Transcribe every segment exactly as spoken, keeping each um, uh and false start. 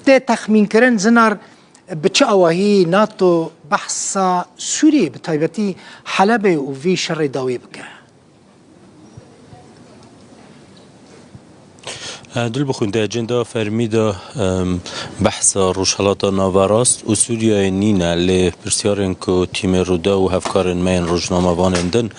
tê texmînkirin Zinar bi çi awahî NATO behsa Sûriyê, bi taybetî Helebê û vî şerê dawî bike? Dilbixwîn, di ecenda fermî de, em, behsa Rojhelata Naverast û Sûriyeyê nîne, lê pirsyarên ku tîmê Rûdaw û hevkarên me yên rojnamevanên din,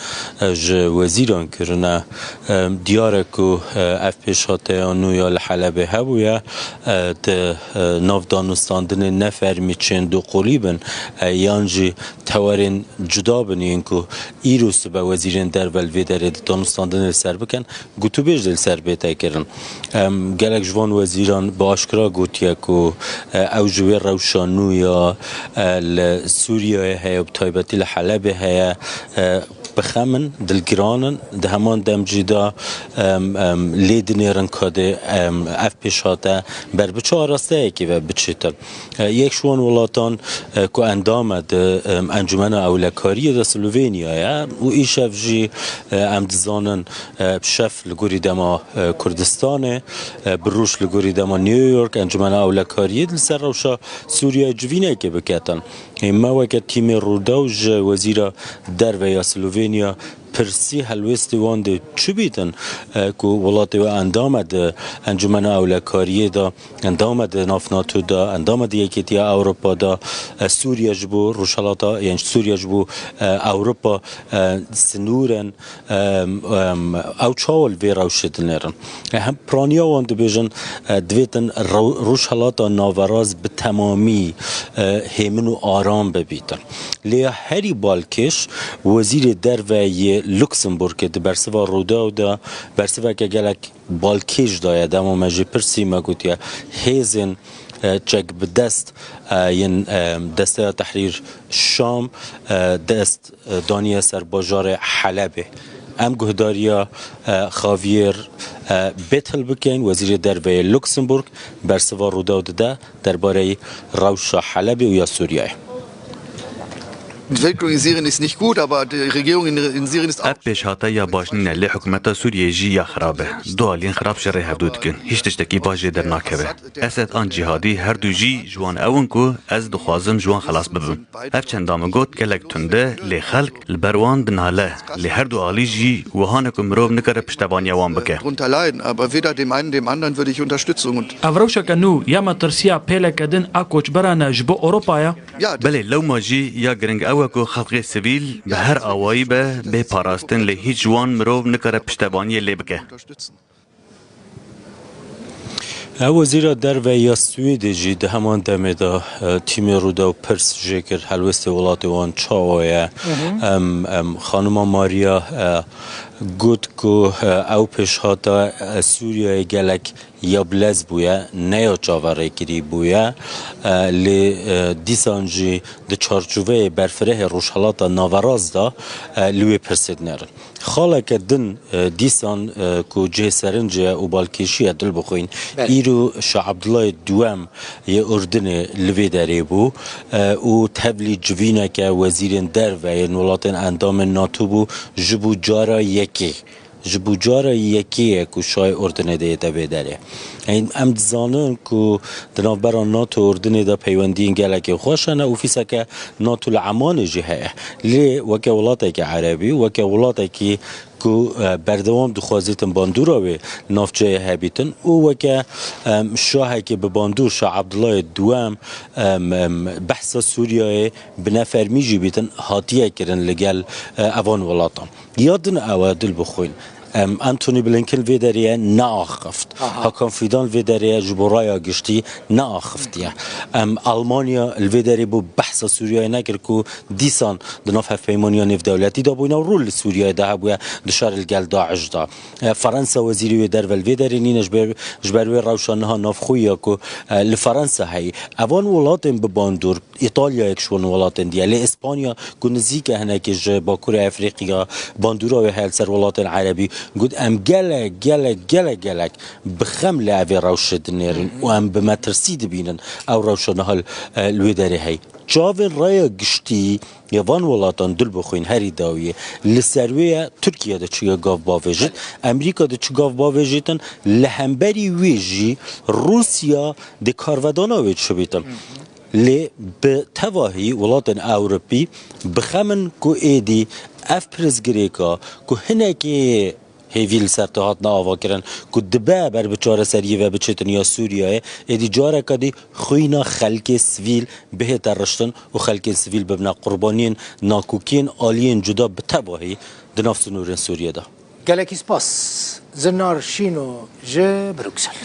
e, ji wezîran kirine, em, diyar e ku, e, ev pêşhateya nû ya li Helebê hebûye, e, di, e, nav danûstandinên nefermî çên duqolî bin, e, yan jî tewarên cuda bin yên ku îro sibe wezîrên derve li vê derê di danûstandinê li ser bikin, gotûbêj li ser bête kirin. Em, gelek ji van wezîran bi aşkira gotiye ku, e, ew ji wê rewşa nû ya, e, li Sûriyeyê heye, bi taybetî li Helebê heye, e, bi xem in, dilgiran in, di heman dem jî de, em, em, lê dinêrin kadê, em, ev pêşhate ber biçe arasteyekê ve biçêtir. E, yek ji wan welatan, e, ku endam e di, e, Encûmena Ewlekariyê de Slovenya ye û îşev jî, e, em dizanin, e, bi şev li gorî dema, e, Kurdistanê, e, bi roj li gorî dema New York, Encûmena Ewlekariyê li ser rewşa Sûriyeyê civînekê biketin. Ê me weke tîmê Rûdaw ji Wezîra Derve ya Slovenya pirsî helwêstê wan dê çi bîtin, e, ku welatê we endam e di Encûmena Ewlekariyê de, endam e di nav NATO de, endam e di Yekêtiya Ewropa de, e, Sûriye ji bo Rojhelata, yan Sûriye ji bo, e, Ewropa, e, sinûr in, e, e, ew çawa li vê rewşê dinêrin? E, hem piraniya wan dibêjin, e, divêtin rew-, Rojhelata Naverast bi temamî, e, hêmin û aram bibîtin. Lê ya herî balkêş, Wezîrê Derve yê Luxemburgê di bersiva Rûdaw de bersiveke gelek balkêş daye. Dema me jê pirsî, me gotiye hêzên, e, çek bi dest, e, yên, e, Desteya Tehrîr Şam, e, dest, e, daniye ser bajarê Helebê. Em guhdariya, e, Javier, e, Bettel bikeyn, Wezîrê Derve yê Luxemburg, bersiva Rûdaw dide derbareyî rewşa Helebê û ya Sûriyeyê. Die Entwicklung in Syrien ist nicht gut, aber die Regierung in, in Syrien ist auch Ev pêşhate ya baş nîne, lê hikûmeta Sûriyeyê jî ya xirab e. Du aliyên xirab ji rê hevdû dikin. Hîç tiştekî baş jê dernakeve. Esed an Cîhadî her du jî ji wan ew in ku ez dixwazim ji wan xelas bibim. Ev çenda min got gelek tund e, lê xelk li ber wan dinale. Lê her du alî jî wiha ne ku mirov nikare piştevaniya wan bike. Darunter leiden, aber weder dem einen, dem anderen würde ich Unterstützung und Ev rewşeke nû ya metirsiya pêleke din a koçberan e ji bo Ewropayê? Belê, lewma jî ya giring ew e ku xelkê sivîl bi her awayî be bê parastin, lê hîç ji wan mirov nikare piştevaniyê lê bike. Ew Wezîra Derve ya Swêdê jî di heman demê de, e, tîmê Rûdaw pirs jê kir, helwestê welatê wan çawa ye? Em, em, Xanima Maria, e, got ku, e, ew pêşhata, e, Sûriyeyê gelek ya bilez bûye, ne ya çaverêkirî bûye, e, lê, e, dîsan jî di çarçoveyê berfirehê Rojhelata Naverast de, e, li wê pirsê dinêrin. Xaleke din, e, dîsan, e, ku cihê serince ye û balkêşî ye, Dilbixwîn, îro Şah Abdullahê Duwem yê Urdinê li vê derê bû, e, û tevlî civîneke wezîrên derve yên welatên endamên NATO bû, ji bo cara yekê. Ji bo cara yekê ye ku şahê Urdinê dê yête vê derê. Em, em dizanin ku di navbera NATO Urdinê de peywendiyên gelekî xweş hene, ofîseke NATO li Emanê jî heye. Lê weke welatekî erebî, weke welatekî ku, e, berdewam dixwazîtin bandora wê navçeyê hebîtin û weke, em, şahekî bi bandor, Şah Abdullahê Duwem, em, em, behsa Sûriyeyê bi nefermî jî bîtin, hatiye kirin li gel, e, evan welatan. Ya din ew e, Dilbixwîn. Em, Antony Blinken vê derê ye neaxift. Hakan Fidan vê derê ye ji bo raya giştî neaxift ye. Em, Almanya li vê derê bû behsa Sûriyeyê nekir ku dîsan di nav hevpeymaniya nêvdewletî de bûyne û rol li Sûriyeyê de hebûye di şer li gel DAIŞ de. E, Fransa wezîrê wê derve li vê derê nîne ji ber, ji ber wê rewşa niha navxweyî ya ku, e, li Fransa heye. Evan welatên bi bandor, Îtalyayek ji wan welatên diye. Lê Îspanya ku nizîk e hinekî ji Bakurê Efrîqya, bandora wê heye li ser welatên erebî. Got, em gelek, gelek, gelek, gelek bi xem li evê rewşê dinêrin û em bi metirsî dibînin ew rewşa niha, e, li wê derê heye. Çavên raya giştî ya van welatan dil bixwîn herî dawiyê. Li ser wê ye Tirkiye de çi gav bavêjit, Amerîka de çi gav bavêjîtin, li hemberî wê jî Rûsya dê karvedana wê çi bîtin. Lê bi tevahî welatên Ewropî bi xem in ku êdî ev pirsgirêka ku hinekê hêvî li ser te hatine avakirin ku dibe ber bi çareseriyê ve biçêtin ya Sûriyeyê, êdî careke dî xwîna xelkê sivîl bihête riştin û xelkên sivîl bibine qurbaniyên nakokiyên aliyên cuda bi tevahî di nav sinûrên Sûriyê de. Gelekî spas. Zinar Şîno ji Bruksel.